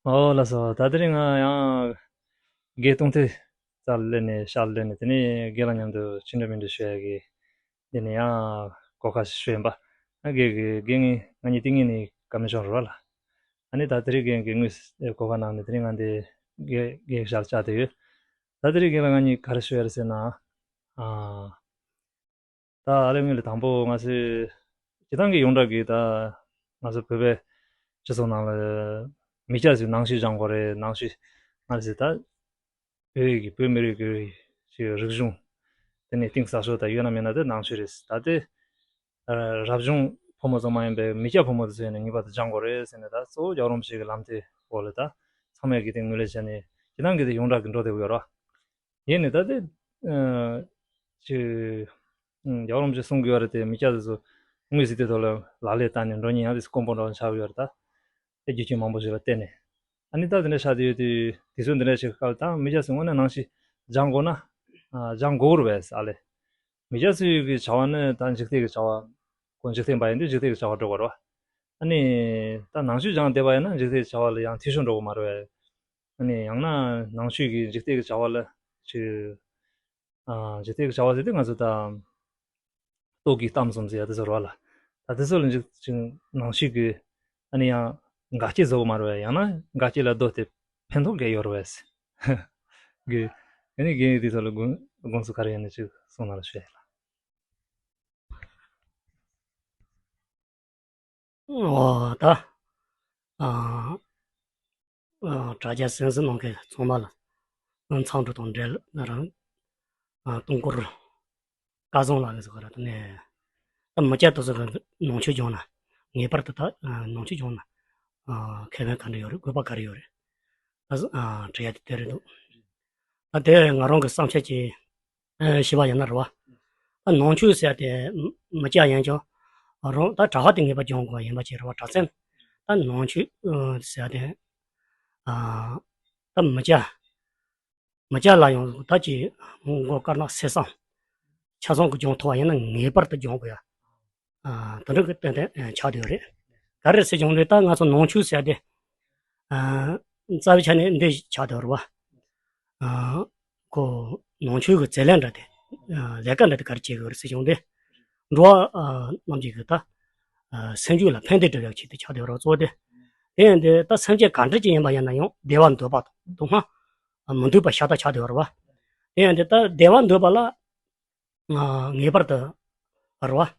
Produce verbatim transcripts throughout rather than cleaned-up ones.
ཨོ་ལགས་སོ། ད་དེ་རིང་ང་ཡང་དགེ་གཏོང་ཐེངས་རྩ་ལ་སླེབས་ནས་ཤག་ལ་སླེབས་ནས། དེ་ནས་དགེ་ལ་མཉམ་དུ་ཕྱི་འགྲོ་མི་འགྲོ་ཞུ་ཡ་གི་འདི་ནས་ཡང་གོ་སྐབས་ཤིག་ཞུས་ཡིན་པ། ང་དགེ་གི་དགེ་ངས་ང་གཉིས་དེ་ངས་ནི་བཀའ་མོལ་ཤོར་རོགས་ལ། ཨ་ནི་ད་དེ་རིང་དགེ་གི་དངོས་གོ་སྐབས་གནང་ནས་དེ་རིང་ང་འདི་དགེ་དགེ་ཞག་ལ་བཅར་བསྡད་ཡོད། ད་དེ་རིང་དགེ་ལ་ང་གཉིས་ག་རེ་ཞུ་ཡ་རེད་ཟེར་ན། ཨ། ད་ཨ་ལས་ངོས་ལ་དང་པོ་ང་ཚོས་སྤྱི་བཏང་གི་ཡོངས་གྲགས་ཀྱི་ད་ང་ཚོ་བོད་པའི་སྤྱི་ཚོགས་ནང་ལ་མི་སྐྱ་ཚོས་ནང་ཆོས་སྦྱང་དགོས་རེད། ནང་ཆོས་ང་ཚོས་ད་བོད་ཀྱི་བོད་མི་རིགས་ཀྱི་ཅིག་རིག་གཞུང་དེ་ནས་གཏིང་ཟབ་ཤོས་ད་ཡོད་ན་མེད་ན་དེ་ནང་ཆོས་རེད། ད་དེ་རབ་བྱུང་ཕོ་མོ་ཚང་མ་ཡིན་པའི་མི་སྐྱ་ཕོ་མོ་དེ་ཚོས་ནི་ངེས་པར་དུ་སྦྱང་དགོས་རེད་ཟེར་ནས། ད་གཙོ་བོ་རྒྱལ་བ་རིན་པོ་ཆེ་གི་ལམ་སྟོན་འོག་ལ་ད་ཚང་མས་གི་དེ་ངོས་ལེན་བྱས་ནས་སྤྱི་བཏང་གི་དེ་ཡོངས་གྲགས་ཀྱི་འགྲོ་བསྡད་ཡོད་རེད། ཡིན་ནའི་ད་དེ་ཨ་ཅིག་ཨ་རྒྱལ་བ་རིན་པོ་ཆེས་གསུང་གི་ཡོད་རེད་དེ། མི་སྐྱ་དེ་ཚོ་དངོས་སུ་དེ་ཐོག་ལ་ལག་ལེན་བསྟར་ནས་འགྲོ་མཁན་ཡང་དེ་ཚོ་དཀོན་པོ་འདྲ་བོ་ཆགས་ཡོད་རེད། ད་དེ་རྒྱུ་རྐྱེན་མང་པོ་ཞིག་ལ་བརྟེན་ནས། ཨ་ནི་ད་དེ་འདྲ་ཆགས་བསྡད་ཡོད་དུས། དུས་ཚོད་འདི་འདྲ་ཞིག་གི་སྐབས་ལ་ད་མི་སྐྱ་ཚོས་དངོས་གནས་ནང་ཆོས་སྦྱང་དགོས་ན། ཨ་སྦྱང་དགོས་རེད་པས། ཨ་ལས་མི་སྐྱ་ཚོའི་གི་བྱ་བ་ནི་ད་འཇིག་རྟེན་གྱི་བྱ་བ། ཁོ་འཇིག་རྟེན་པ་ཡིན་དུས་འཇིག་རྟེན་གྱི་བྱ་བ་འགྲོ་དགོས་རེད་པ། ཨ་ནི་ད་ནང་ཆོས་སྦྱངས་བསྡད་པ་ཡིན་ན་འཇིག་རྟེན་གྱི་བྱ་བ་ལ་ཡང་འཐུས་ཤོར་འགྲོ་གི་མ་རེད་པས། ཨ་ནི་ཡང་ན་ནང་ཆོས་ཀྱིས་འཇིག་རྟེན་གྱི་བྱ་བ་ལ་ཅིག་ཨ་འཇིག་རྟེན་གྱི་བྱ་བ་ཟེར་དུས་ང་ཚོ་ད་ལྟོ་གོས་གཏམ་གསུམ་ཟེར་ཡ་དེ་ཚོ་རེད་པ་ལ། ད་དེ་ཚོ་ལ་འཇིག་ཅིག་ནང་ཆོས་ཀྱིས་ཨ་ནི་ཡང་འགལ་རྐྱེན་བཟོ་གི་མ་རེད་པས། ཡང་ན་འགལ་རྐྱེན་ལ་ལྡོག་སྟེ་ཕན་ཐོགས་ག་རེ་ཡོད་རེད་པས། གི་ཨ་ནི་རྒན་དེ་ཚོ་ལ་དགོངས་དགོངས་ཚུལ་ག་རེ་ཡོད་ན་ཅིག་གསུང་གནང་རོགས་ཞུ་ཡ་ལ། འོ་ད། ཨ་ཨ་དྲ་རྒྱ་གསན་གཟིགས་གནང་མཁན་ཚང་མ་ལ་མཚམས་འདྲི་དང་འབྲེལ་ན་རང་ཨ་སྟོང་སྐོར་སྐལ་བཟང་ལགས་ཀྱིས་ཟེར་ག་ར་དེ་ནས། ད་མི་སྐྱ་དེ་ཚོ་གི་ནང་ཆོས་སྦྱོང་ན། ངེས་པར་དུ་ད་ཨ་ནང་ཆོས་སྦྱོང་ན་ཨ་ཁེ་ཕན་ག་འདྲ་ཡོད་རེད། དགོས་པ་ག་རེ་ཡོད་རེད། ད་ཨ་དྲི་ཡ་དེ་དེ་རེད་འདུག་ད་དེ་ང་རང་གི་བསམ་འཆར་གྱི་ཨ་ཞུས་པ་ཡིན་ན་རེད་པ། ད་ནང་ཆོས་ཟེར་ཡ་དེ་མི་སྐྱ་ཡིན་ཀྱང་རང་ད་གྲྭ་པ་དེ་ངེས་པར་སྦྱང་དགོས་པ་ཡིན་པ་ཅིག་རེད་པ། གྲྭ་བཙུན། ད་ནང་ཆོས་ཨ་ཟེར་ཡ་དེ་ཨ་ད་མི་སྐྱ། མི་སྐྱ་ལ་ཡང་ད་ཅིག་མགོ་དཀར་ནག་སེམས་བཟང་ཆ་ཚང་གི་སྦྱོང་ཐུབ་པ་ཡིན་ན་ངེས་པར་དུ་སྦྱང་དགོས་ཡ། ཨ་དེ་འདྲ་གི་ཏན་ཏན་ཆགས་བསྡད་ཡོད་རེད། ག་རེ་ཟེར་བྱུང་ན་ད་ང་ཚོ་ནང་ཆོས་ཟེར་ཡ་དེ་ཨ་རྩ་བའི་ཆ་ནས་འདི་ཆགས་བསྡད་ཡོད་རེད་པ། ཨ་ཁོ་ནང་ཆོས་ཀྱི་རྩོད་ལེན་འདྲ་དེ་ཨ་ལས་ཀ་འདྲ་དེ་ག་རེ་བྱེད་དགོས་རེད་ཟེར་བྱུང་སྟེ། འགྲོ་བ་ཨ་རྣམས་ཀྱི་གི་ད་ཨ་སེམས་རྒྱུད་ལ་ཕན་བདེ་སྒྲུབ་ཡག་ཆེད་དུ་ཆགས་བསྡད་ཡོད་རེད་པ། གཙོ་བོ་དེ། དེ་ཡང་དེ་ད་སེམས་ཅན་ག་འདྲ་ཅིག་ཡིན་པ་ཡིན་ན་ཡང་བདེ་བ་འདོད་པ་དང་སྡུག་བསྔལ་མི་འདོད་པ་ཤ་སྟག་ཆགས་བསྡད་ཡོད་རེད་པ། དེ་ཡང་དེ་ད་བདེ་བ་འདོད་པ་ལ་ཨ་ངེས་པར་དུ་རེད་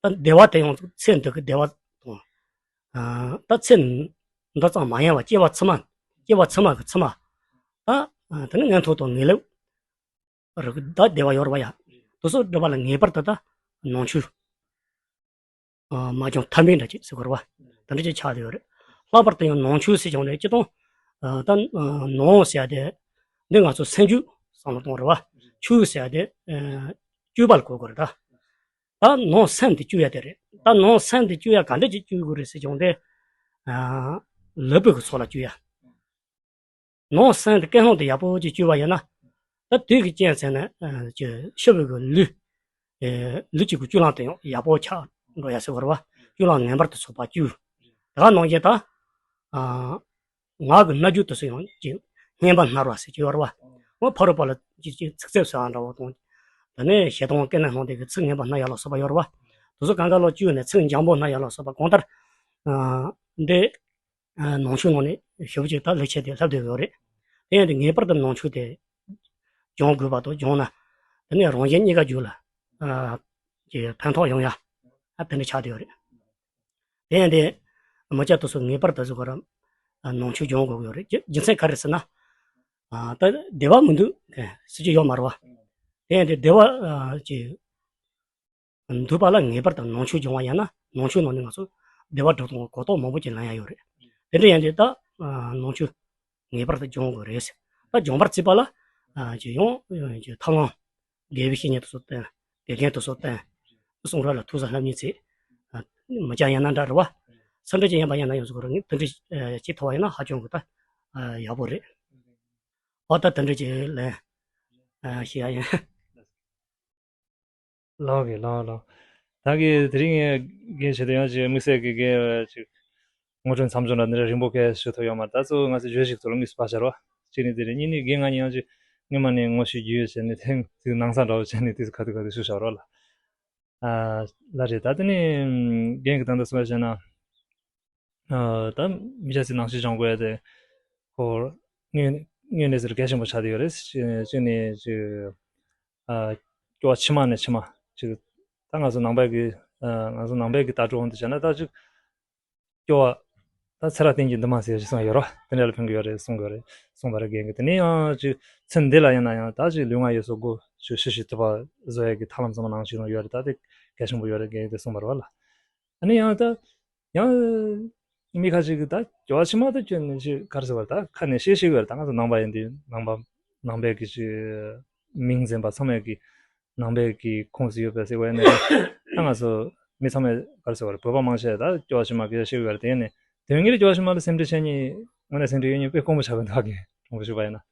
པ། ད་བདེ་བ་དེ་ཡང་ཚེ་འདི་གི་བདེ་བ་དང་། ཨ་ད་ཚེ་འདི་ཙམ་མ་ཡིན་པ་སྐྱེ་བ་ཕྱི་མ། སྐྱེ་བ་ཕྱི་མ་གི་ཕྱི་མ། ད་ཨ་དེ་ནི་མངོན་མཐོ་དང་ངེས་ལེགས་རིགས་ད་བདེ་བ་ཡོད་རེད་པ་ཡ། དེ་ཚོ་སྒྲུབ་པ་ལ་ངེས་པར་དུ་ད་ནང་ཆོས་ཨ་མ་སྦྱང་ཐབས་མེད་འདྲ་ཅིག་ཟེར་དགོས་རེད་པ། དེ་འདྲ་ཅིག་ཆགས་བསྡད་ཡོད་རེད། ལྷག་པར་དུ་ཡང་ནང་ཆོས་ཟེར་བྱུང་ན་སྤྱིར་བཏང་ཨ་ད་ཨ་ནང་ཟེར་ཡ་དེ་འདི་ང་ཚོ་སེམས་རྒྱུད་བསམ་བློ་གཏོང་རེད་པ། ཆོས་ཟེར་ཡ་དེ་ཨ་བཅོས་པ་ལ་གོ་དགོས་རེད་ད། ད་ནང་སེམས་དེ་བཅོས་ཡ་དེ་རེད། ད་ནང་སེམས་དེ་བཅོས་ཡ་ག་འདྲ་ཅིག་བཅོས་དགོས་རེད་ཟེར་བྱུང་སྟེ། ཨ་ལུས་པོ་གི་ཚོགས་ལ་བཅོས་ཡ། ནང་སེམས་དེ་ཀུན་སློང་དེ་ཡག་པོ་ཅིག་བཅོས་པ་ཡིན་ན། ད་དུས་ཀྱི་རྐྱེན་བྱས་ནས་ཨ་ཅིག་ཤི་བའི་གི་ལུས། ཨེ་ལུས་ཀྱི་གི་བཅུད་ལེན་དེ་ཡང་ཡག་པོ་ཆགས་འགྲོ་ཡ་ཟེར་བ་རེད་པ། བཅུད་ལེན་ངེས་པར་དུ་ཚུགས་པ་བཅོས། དེ་ག་ནང་བཞིན་ད་ཨ་ངག་གི་སྨྲ་བརྗོད་དེ་ཚོ་ཡང་ཅིག་སྙན་པ་སྨྲ་བ་ཟེར་གྱི་ཡོད་རེད་པ། འོ་ཕ་རོལ་པོ་ལ་ཅིག་ཅིག་ཚིག་རྩུབ་ཟེར་བ་འདྲ་བོ་དང་། དེ་ནས་ཞེ་སྡང་སྐྱེས་ནས་སྣང་དེ་གི་ཚིག་ངན་པ་སྨྲ་ཡ་ལ་སོགས་པ་ཡོད་རེད་པ། དེ་ཚོ་གང་ག་ལོག་བཅོས་ནས་ཚིག་འཇམ་པོ་སྨྲ་ཡ་ལ་སོགས་པ་གང་ལྟར་ཨ་འདི་ཨ་ནང་ཆོས་ནང་ནས་ཞེ་པོ་ཅིག་ད་ལེགས་ཆ་དེ་ལྷབ་བསྡད་ཡོད་རེད། དེ་ཡང་དེ་ངེས་པར་དུ་ནང་ཆོས་དེ་སྦྱོང་དགོས་པ་དང་སྦྱོང་ན། དེ་ནས་རང་གཞན་གཉིས་ཀ་རྒྱུད་ལ་ཨ་ཀྱི་ཕན་ཐོགས་ཡོང་ཡ་ཨ་དེ་འདྲ་ཆགས་བསྡད་ཡོད་རེད། དེ་ཡང་དེ་མི་སྐྱ་དེ་ཚོ་ངེས་པར་དུ་ཟེར་དགོས་རེད། ཨ་ནང་ཆོས་སྦྱོང་དགོས་ཀྱི་ཡོད་རེད། རྒྱུ་རྒྱུ་མཚན་ག་རེ་ཟེར་ན། ཨ་ད་བདེ་བ་མི་འདོད་ཟེར་གྱི་ཡོད་མ་རེད་པ། དེ་ཡང་དེ་བདེ་བ་ཨ་ཀྱི་འདོད་པ་ལ་ངེས་པར་དུ་ནང་ཆོས་སྦྱོང་བ་ཡིན་ན། ནང་ཆོས་ནང་ནས་ང་ཚོ་བདེ་བ་སྒྲུབ་སྟངས་གོ་རྟོགས་མང་པོ་ཅིག་ལེན་ཡ་ཡོད་རེད། དེ་འདྲ་ཡིན་དུས་ད་ཨ་ནང་ཆོས་ངེས་པར་དུ་སྦྱོང་དགོས་རེད་ཟེར། ད་སྦྱོང་བར་བརྩིས་པ་ལ་ཨ་ཅིག་ཡང་ཅིག་ཐབས་ལམ་དགེ་བའི་བཤེས་གཉེན་དེ་ཚོ་བསྟེན། དགེ་རྒན་དེ་ཚོ་བསྟེན། གསུང་རབ་ལ་ཐོས་བསམ་ལྷབ་མཁན་ཚོས་ཨ་མི་སྐྱ་ཡིན་ན་འདྲ་རེད་པ། སུ་འདྲ་ཅིག་ཡིན་པ་ཡིན་ན་ཡང་ཟེར་དགོས་རེད། ངས་དེ་འདྲ་ཅིག་ཐུབ་པ་ཡིན་ན་ཧ་ཅང་གི་ད་ཨ་ཡག་པོ་རེད། འོ་ད་དེ་འདྲ་ཅིག་ལན་ཨ་ཞུ་ཡ་ཡིན། ལགས་ཀྱི་ལགས་ལགས། ད་གི་དེ་རིང་ངས་རྒན་བྱེད་དུ་ཡང་ཅིག་དམིགས་བསལ་གྱི་རྒན་ཅིག་ ངོ་སྤྲོད་མཚམས་སྦྱོར་འདྲ་འདི་འདྲ་རིང་པོ་གས་ཞུ་ཐུབ་ཡོད་མ་རེད། ད་གཙོ་བོ་ང་ཚོ་བརྗོད་གཞི་གཙོ་ལ་དངོས་སུ་ཕར་བཞག་རོགས། གཅིག་ནས་དེ་རེད། གཉིས་ནས་རྒན་ང་གཉིས་ཡང་ཅིག་སྔོན་མ་ནས་ངོ་ཤེས་རྒྱུས་ཡོད་བྱས་ནས་དེ་དེ་ནང་ཚ་འདྲ་བོ་བྱས་ནས་དེ་ཚོ་ཁ་ཐུག་ཁ་ཐུག་ཞུ་བཞག་རོགས་ལ། ཨ་ལ་རེད། ད་དེ་ནས་རྒན་གྱིས་ད་ལྟ་གསུངས་པ་བྱས་ན། ཨ་ད་མི་ཆ་ཚིག་ནང་བཞིན་སྦྱང་དགོས་ཡ་དེ་ཁོ་དངོས་དངོས་གནས་ཟེར་གལ་ཆེན་པོ་ཆགས་བསྡད་ཡོད་རེད། གཅིག་ནས་ཅིག་ཨ་སྐྱོ་བ་ཕྱི་མ་ནས་ཕྱི་མ་ཅིག་ད་ང་ཚོ་ནང་པའི་གི་ཨ་ང་ཚོ་ནང་པའི་གི་ལྟ་གྲུབ་འོང་དུ་བྱས་ན་ད་ཅིག་སྐྱོ་བ་ད་ཚེ་རབས་གཏན་གྱི་འདུན་མ་ཟེར་ཞིག་གསུངས་ཡོད་རོ། དེ་འདྲ་ལ་ཕན་གི་ཡོད་རེད་གསུངས་གི་ཡོད་རེད་གསུངས་པ་རེད་རྒན་གི། དེ་ནས་ཡང་ཅིག་ཚེ་འདི་ལ་ཡིན་ན་ཡང་ད་ཅིག་ལུས་ངག་ཡིད་གསུམ་སྒོ་ཅིག་ཤི་ཤི་ཐུབ་པ་བཟོ་ཡ་གི་ཐབས་ལམ་ཚང་མ་ནང་བཞིན་ཡོད་རེད། ད་དེ་གལ་ཆེན་པོ་ཡོད་རེད་རྒན་གི་དེ་གསུངས་པ་རེད་བ་ལ། ཨ་ནི་ཡང་ད་ཡང་མི་ཁ་ཅིག་གིས་ད་སྐྱོ་བ་ཕྱི་མ་ད་ཁྱོད་ནི་ཅིག་ག་རེ་ཟེར་བ་རེད། ད་ཁ་ནས་བཤད་ཤེས་གི་ཡོད་རེད། ད་ང་ཚོ་ནང་པ་ཡིན་དུས་ནང་པ་ནང་པའི་གི་ཅིག་མིང་འཛིན་པ་ཚང་མས་གི་ནང་པའི་གི་ཁོངས་སུ་ཡོད་པའི་ཟེར་བ་ཡིན་ན་ད་ང་ཚོ་མི་ཚང་མས་ག་རེ་ཟེར་བ་རེད། བོད་པ་མང་ཆེ་ད་སྐྱོ་བ་ཕྱི་མ་གི་ཤེས་གི་ཡོད་རེད། དེ་ཡིན་ནས་དོན་གཉེར་སྐྱོ་བ་ཕྱི་མ་ལ་སེམས་ཁྲལ་བྱེད་མཁན་དངོས་གནས་སེམས་ཁྲལ་ཡོད་མཁན་དཔེ་དཀོན་པོ་ཆགས་པའི་འདུག་གི་དྲང་པོ་ཞུས་པ་ཡིན་ན།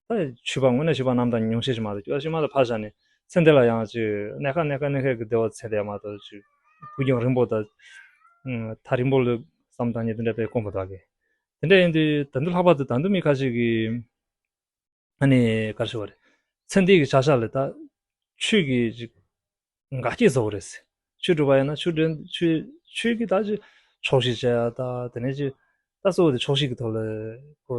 ད་ཆོས་པ་དངོས་གནས་ཆོས་པ་རྣམས་དང་ཉུང་ཤས་ཤིག་མ་གཏོགས་སྐྱོ་བ་ཕྱི་མ་ལ་ཕར་བཞག་ནས་ཚེ་འདི་ལ་ཡང་ཅིག་གནས་ཁ་གནས་ཁ་གནས་ཁ་གི་བདེ་བ་ཚེ་འདི་ཡང་མ་གཏོགས་ཅིག་ཕུགས་རྒྱང་རིང་པོ་དང་ཐག་རིང་པོ་ལ་བསམ་བཏང་ཉིད་དེ་འདྲ་དཔེ་དཀོན་པོ་དག་གི། དེ་འདྲ་ཡིན་དུས་ད་དུང་ལྷག་པར་དུ་ད་དུང་མི་ཁ་ཤས་ཀྱིས་ཨ་ནི་ག་རེ་ཞུ་བ་རེད། ཚེ་འདི་གི་བྱ་བཞག་ལ་ད་ཆོས་ཀྱི་ཅིག་འགལ་རྐྱེན་བཟོ་གི་རེད། ཆོས་སྒྲུབ་པ་ཡིན་ན་ཆོས་འདྲེན་ཆོས་ཆོས་ཀྱི་ད་ཅིག་ཆོག་ཤེས་བྱས་ཡ་ད་དེ་ནས་ཅིག་ད་གཙོ་བོ་དེ་ཆོག་ཤེས་ཀྱི་ཐོག་ལ་ཁོ་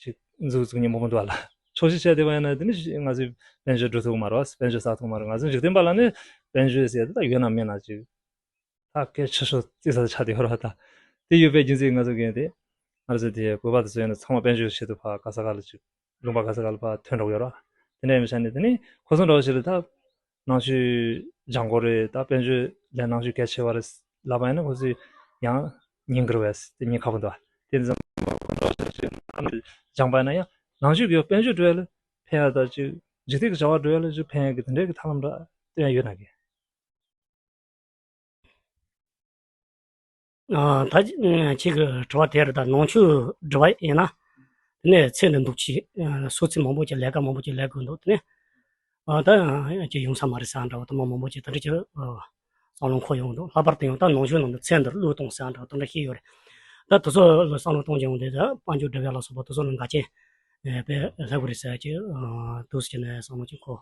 ཅིག་འཛུགས་འཛུགས་མཁན་མང་པོ་འདུག་བ་ལ། ཆོག་ཤེས་བྱས་བསྡད་པ་ཡིན་ན་དེ་ནས་ང་ཚོས་དཔལ་འབྱོར་འགྲོ་ཐུབ་ཀྱི་མ་རེད་བ། དཔལ་འབྱོར་བསགས་ཐུབ་ཀྱི་མ་རེད། ང་ཚོ་འཇིག་རྟེན་པ་ལ་ནི་དཔལ་འབྱོར་ཟེར་ཡ་དེ་ད་ཡོད་ན་མེད་ན་ཅིག་ད་སྐད་ཆེ་ཤོས་རྩིས་ས་ཆགས་བསྡད་ཡོད་རེད་བ། ད་དེ་ཡོད་པའི་རྒྱུ་མཚན་ང་ཚོ་གིས་དེ་ང་ཚོ་དེ་བོད་པ་དེ་ཚོ་ཡིན་ན་ཚང་མ་དཔལ་འབྱོར་ཆེད་དུ་ཕར་ག་ས་ག་ལ་ཅིག་ལུང་པ་ག་ས་ག་ལ་ཕར་ཐོན་འགྲོ་གི་ཡོད་རེད་བ། དེ་འདྲ་ཡིན་པའི་ཆ་ནས་དེ་ནི་ཁོ་ཚོ་འདྲ་བོ་ཞིག་ལ་ད་ནང་ཆོས་སྦྱང་དགོས་རེད། ད་དཔལ་འབྱོར་ལས་ནང་ཆོས་གལ་ཆེ་བ་རེད་ལབ་པ་ཡིན་ན་ཁོ་ཚོས་ཡང་ཉན་གི་རེད་བས། དེ་ཉན་ཁག་པོ་འདུག་དེ་ཙམ་སྦྱངས་པ་ཡིན་ན་ཡང་ནང་ཆོས་ཀྱི་དཔལ་འབྱོར་འགྲོ་ཡ་ལ་ཕན་ཡ་ད་ཅིག་འཇིག་རྟེན་གྱི་བྱ་བ་འགྲོ་ཡ་ལ་ཅིག་ཕན་ཡ་གི་དེ་འདྲའི་གི་ཐབས་ལམ་འདྲ་སྟོན་ཡ་ཡོད་ན་གི། ཨ་ད་ཁྱེད་ཀྱི་དྲི་བ་དེ་རེད། ད་ནང་ཆོས་འབྲི་བ་ཡིན་ན་དེ་ནས་ཚེ་འདི་འདུག་ཅིག་སོ་ཚིགས་མང་པོ་ཅིག་ལས་ཀ་མང་པོ་ཅིག་ལས་དགོས་འདུག་དེ་ནས་ཨ་ད་ཅིག་ཡོང་ས་མ་རེད་ཟེར་འདྲ་བ་དུ་མ་མང་པོ་ཅིག་དེ་འདྲ་ཅིག་བསམ་བློ་འཁོར་ཡོང་འདུག་ལྷག་པར་དུ་ཡང་ད་ནང་ཆོས་ནང་དུ་ཚེ་འདིར་བློས་གཏོང་ཟེར་འདྲ་བ་དེ་འདྲ་ཤེས་ཡོད་རེད། ད་དེ་ཚོ་ལ་བསམ་བློ་གཏོང་རྒྱུ་ཡོང་དུས་ད་དཔལ་འབྱོར་འབྲི་བ་ལ་སོགས་པ་དེ་ཚོ་ལ་འགལ་རྐྱེན་དཔེ་སླེབས་ཀྱི་རེད་ཟེར་ཅིག་འདུག་ཟེར་ནས་བསམ་བློ་ཅིག་འཁོར།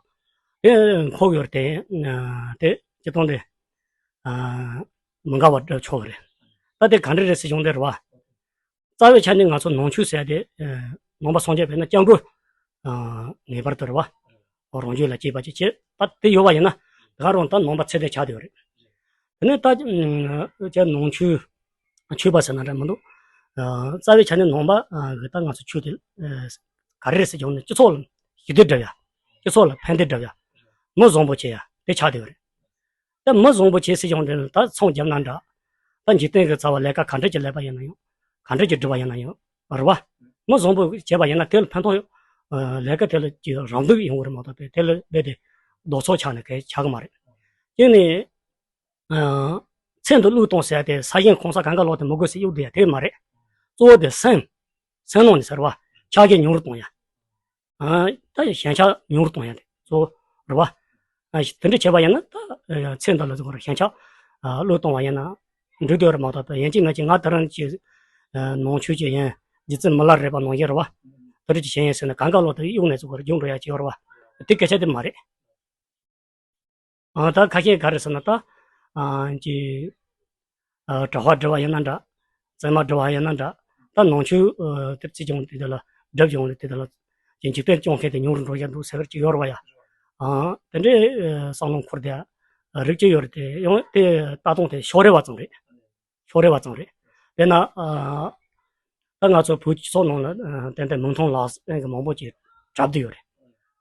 དེ་འཁོར་ཡོད་རེད་དེ། དེ་སྤྱིར་བཏང་དེ་མི་འགལ་བ་འགྲུབ་ཆོག་གི་རེད། ད་དེ་ག་འདྲ་རེད་ཟེར་བྱུང་དེ་རེད་བ། རྩ་བའི་ཆ་ནས་ང་ཚོ་ནང་ཆོས་ཟེར་དེ་ནང་པ་སངས་རྒྱས་པས་ན་སྐྱབས་མགོན་ངེས་པར་དུ་རེད་བ། རང་རྒྱུད་ལ་སྐྱེས་པ་ཅིག་བྱེད་ད་དེ་ཡོད་པ་ཡིན་ན་ད་ག་རང་ད་ནང་པ་ཚད་ལྡན་ཆགས་བསྡད་ཡོད་རེད། དེ་ནས་ད་ཅི་ནང་ཆོས་ཆོས་པ་ཟེར་ན་འདྲ་མི་འདུག་རྩ་བའི་ཆ་ནས་ནང་པ་གི་ད་ང་ཚོ་ཆོས་དེ་ག་རེ་རེད་ཟེར་བྱུང་ན་སྤྱི་ཚོགས་ལ་ཞི་བདེ་སྒྲུབ་ཡ། སྤྱི་ཚོགས་ལ་ཕན་བདེ་སྒྲུབ་ཡ། མི་བཟང་པོ་བྱེད་ཡ་དེ་ཆགས་བསྡད་ཡོད་རེད། ད་མི་བཟང་པོ་བྱེད་ཟེར་བྱུང་དེ་ད་ཚོང་རྒྱབ་ན་འདྲ། ད་འཇིག་རྟེན་གྱི་རྩ་བ་ལས་ཀ་ག་འདྲ་ཅིག་ལས་པ་ཡིན་ན་ཡང་ག་འདྲ་ཅིག་སྒྲུབ་པ་ཡིན་ན་ཡང་རེད་བ། མི་བཟང་པོ་བྱས་པ་ཡིན་ན་དེ་ལ་ཕན་ཐོགས་ལས་ཀ་དེ་ལ་ཅིག་རང་སྡུག་ཡོང་གི་རེད་མ་གཏོགས་དེ་ལ་རྦད་དེ་ལྡོག་ཕྱོགས་ཆགས་ནས་གལ་ཆགས་གི་མ་རེད། དེ་ནས་ཚེ་འདི་བློས་གཏོང་ཟེར་ཏེ་ས་ཞིང་གང་ས་གང་ག་ལོག་སྟེ་མི་དགོས་ཟེར་གཡུག་བསྡད་ཡ་དེ་མ་རེད། གཙོ་བོ་དེ་སེམས། སེམས་ནང་ནས་ཟེར་བ། ཆགས་ཞེན་ཉུང་རུ་གཏོང་ཡ། ཨ། ད་ཞེན་ཆགས་ཉུང་རུ་གཏོང་ཡ་དེ་གཙོ་བོ་རེད་བ། ཨ། དེ་འདྲ་བྱས་པ་ཡིན་ན་ད་ཚེ་འདི་ལ་ཟེར་བ་ཞེན་ཆགས་བློས་གཏོང་བ་ཡིན་ན་འགྲིག་འདོད་རེད་མ་གཏོགས་ད་ཡིན་གཅིག་མིན་གཅིག་ང་དེ་རིང་གི་ནང་ཆོས་ཀྱི་ཡིན། རྗེ་བཙུན་མི་ལ་རས་པ་ནང་བཞིན་རེད་བ། དེ་འདྲ་ཅིག་བྱས་ཡིན་ཟེར་ན་གང་ག་ལོག་དེ་གཡུག་ནས་ཟེར་བ་རྒྱུག་འགྲོ་ཡ་ཅིག་ཡོད་རེད་བ། དེ་སྐད་ཆ་དེ་མ་རེད། ཨ། ད་ཁ་ཤས་ག་རེ་ཟེར་ན་ད། ཨ། ཅི། ཨ། གྲྭ་པ་སྒྲུབ་པ་ཡིན་ན་འདྲ། བཙུན་མ་སྒྲུབ་པ་ཡིན་ན་འདྲ། ད་ནང་ཆོས་ཨ། དེབ་ཅིག་ཀྱང་དེ་དེ་ལ་སྒྲུབ་ཀྱང་ལ་དེ་དེ་ལ་ཅི་འཇིག་རྟེན་སྐྱོང་མཁན་དེ་ཉུང་རུ་འགྲོ་ཡ་འདུག་ཟེར་གྱི་ཡོད་རེད་བ་ཡ། ཨ། དེ་འདྲའི་ཨ། བསམ་བློ་འཁོར་དེ་ཨ། རིགས་གཅིག་ཡོད་རེད་དེ་ཡང་དེ་ལྟ་སྟངས་དེ་ཕྱོགས་རིས་པ་ཙམ་རེད། ཕྱོགས་རིས་པ་ཙམ་རེད། དཔེར་ན། ཨ། ད་ང་ཚོ་བོད་སྤྱི་ཚོགས་ནང་ལ་ཨ། ཏན་ཏན་མིང་མཐོང་ལག་ལེན་གྱི་མང་པོ་ཅིག་གྲུབ་བསྡད་ཡོད་རེད།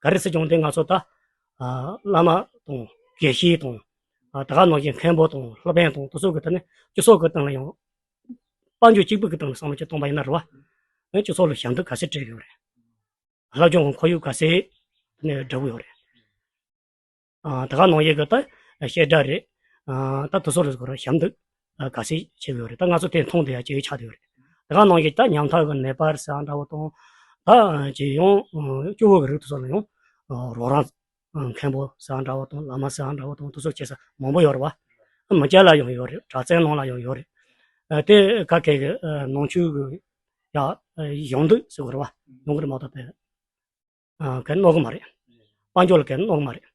ག་རེ་ཟེར་བྱུང་དེ་ང་ཚོ་ད། ཨ། བླ་མ་དང་དགེ་བཤེས་དང་། ཨ། ད་ག་ནང་བཞིན་མཁན་པོ་དང་སློབ་དཔོན་དང་དེ་ཚོ་གི་ད་ནི་སྤྱི་ཚོགས་ཀྱི་སྟེང་ལ་ཡང་དཔལ་འབྱོར་གཅིག་པུ་གི་སྟེང་ལ་བསམ་བློ་ཅིག་གཏོང་པ་ཡིན་ན་རེད་བ། ཨ། སྤྱི་ཚོགས་ལ་ཞབས་འདེགས་ག་ཚད་སྤྲད་ཀྱི་ཡོད་རེད། བསླབ་སྦྱོང་གི་ཁོར་ཡུག་ག་ཚད་ནས་སྒྲུབ་ཀྱི་ཡོད་རེད། ཨ། ད་ག་ནང་བཞིན་གྱི་ད་བཤད་གྲྭ་རེད། ཨ། ད་དེ་ཚོ་ལ་ཞབས་འདེགས་ག་ཚད་བྱེད་ཀྱི་ཡོད་རེད། ད་ང་ཚོ་དེ་མཐོང་བསྡད་ཡ་ཅིག་ཆགས་བསྡད་ཡོད་རེད། ད་ག་ནང་བཞིན་ད་ཉམ་ཐག་གི་ནད་པ་ཟེར་ཡ་འདྲ་བོ་དང་། ད་ཅིག་ཡང་སྐྱོ་བོ་གི་རིགས་དེ་ཚོ་ལ་ཡང་རོགས་རམ། མཁན་པོ་ཟེར་ཡ་འདྲ་བོ་དང་བླ་མ་ཟེར་ཡ་འདྲ་བོ་དང་དེ་ཚོ་བྱེད་ས་མང་པོ་ཡོད་རེད་བ། མི་སྐྱ་ལ་ཡང་ཡོད་རེད། གྲྭ་བཙུན་ནང་ལ་ཡང་ཡོད་རེད། ཨ་དེ་ག་གེ་གི་ཨ་ནང་ཆོས་གི་ཡ་ཨ་ཡོང་འདུག་ཟེར་དགོས་རེད་བ། ཡོང་གི་རེད་མ་གཏོགས་པའི་ཨ་ག་གནོད་གི་མ་རེད། དཔལ་འབྱོར་ལ་ག་གནོད་གི་མ་རེད།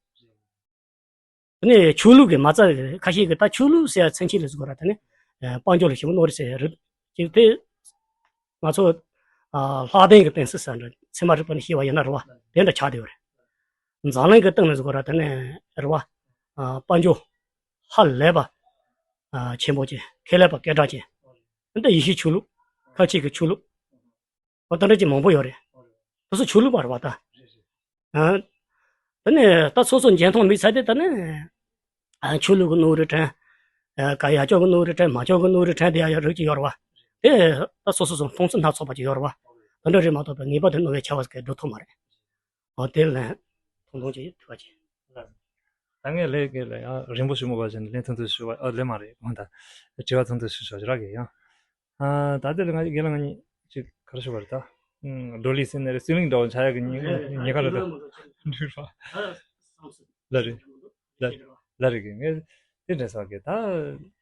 དེ་ནས་ཆོས་ལུགས་ཀྱི་མ་རྩ་ཁ་ཤས་ཀྱིས་ད་ཆོས་ལུགས་ཟེར་ཡ་མཚན་ཆེད་ལ་ཟེར་དགོས་རེད། དེ་ནས་ཨ་དཔལ་འབྱོར་ལ་ཞེ་པོ་གནོད་རེད་ཟེར་ཡ་རེད། ཅིག་དེ་ང་ཚོ་ཨ་ལྷག་ལྡན་གྱི་བསྟན་སྲིད་ཟེར་འདྲ་ཚད་མ་རིག་པ་ནས་བཤད་པ་ཡིན་ན་རེད་བ། དེ་འདྲ་ཆགས་བསྡད་ཡོད་རེད། འཛམ་གླིང་གི་སྟེང་ནས་ཟེར་དགོས་རེད། དེ་ནས་རེད་བ། ཨ་དཔལ་འབྱོར་ཧ་ལས་པ་ཨ་ཆེན་པོ་ཅན། ཁེ་ལས་པ་སྐད་གྲགས་ཅན། འདི་ཡེ་ཤུའི་ཆོས་ལུགས། ཁ་ཆེ་གི་ཆོས་ལུགས། འོ་དེ་འདྲ་ཅིག་མང་པོ་ཡོད་རེད། དེ་ཚོ་ཆོས་ལུགས་པ་རེད་བ་ད། ཨ། དེ་ནས་ད་སོ་སོ་འཇོན་ཐང་མེད་ཚར་དུས་དེ་ནས་ཨ་ཆོས་ལུགས་ཀྱི་གནོད་རིགས་དྲན། ཨ་ཀ་ཡ་ཅོག་གི་གནོད་རིགས་དྲན། མ་ཅོག་གི་གནོད་རིགས་དྲན་དེ་ཡ་ཡ་རིགས་ཅིག་ཡོད་རེད་བ། དེ་ད་སོ་སོ་སོ་མཐོང་ཚུལ་སྣ་ཚོགས་པ་ཅིག་ཡོད་རེད་བ། དེ་འདྲ་རེད་མ་གཏོགས་པའི་ངེས་པར་དུ་གནོད་པའི་ཆ་བ་ཟིག་གི་སྒྲུབ་ཐུབ་མ་རེད། འོ་དེ་ལན་ཐུང་ཐུང་ཅིག་ཐུབ་པ་ཅིག་ད་ངས་ལས་ཀྱི་ལས་ཡང་རིང་པོ་ཞིག་མོ་བ་བཞིན་ལན་ཐུང་ཐུང་ཞུ་བ། ཨ་ལས་མ་རེད་གོང་ད་དྲི་བ་ཐུང་ཐུང་ཞུ་ཆོག་ཅི་རག་གི་ཡང་། ཨ་ད་དེ་ལ་ང་རྒན་ལགས་ང་གཉིས་ཅིག་ག་རེ་ཞུ་བ་རེད་ད། ཨུམ་བགྲོ་གླེང་ཟེར་ནས་རེད། སུན་ལིང་འདྲ་བོ་ཆགས་ཡག་གི་ཉེན་ཉེན་ཁ་རེད་ད། འགྲིག་རེད་པ། ལ་རེད། ལ་ལ་རེད་གི་ངས་དེ་འདྲ་ཟེར་གི་ད།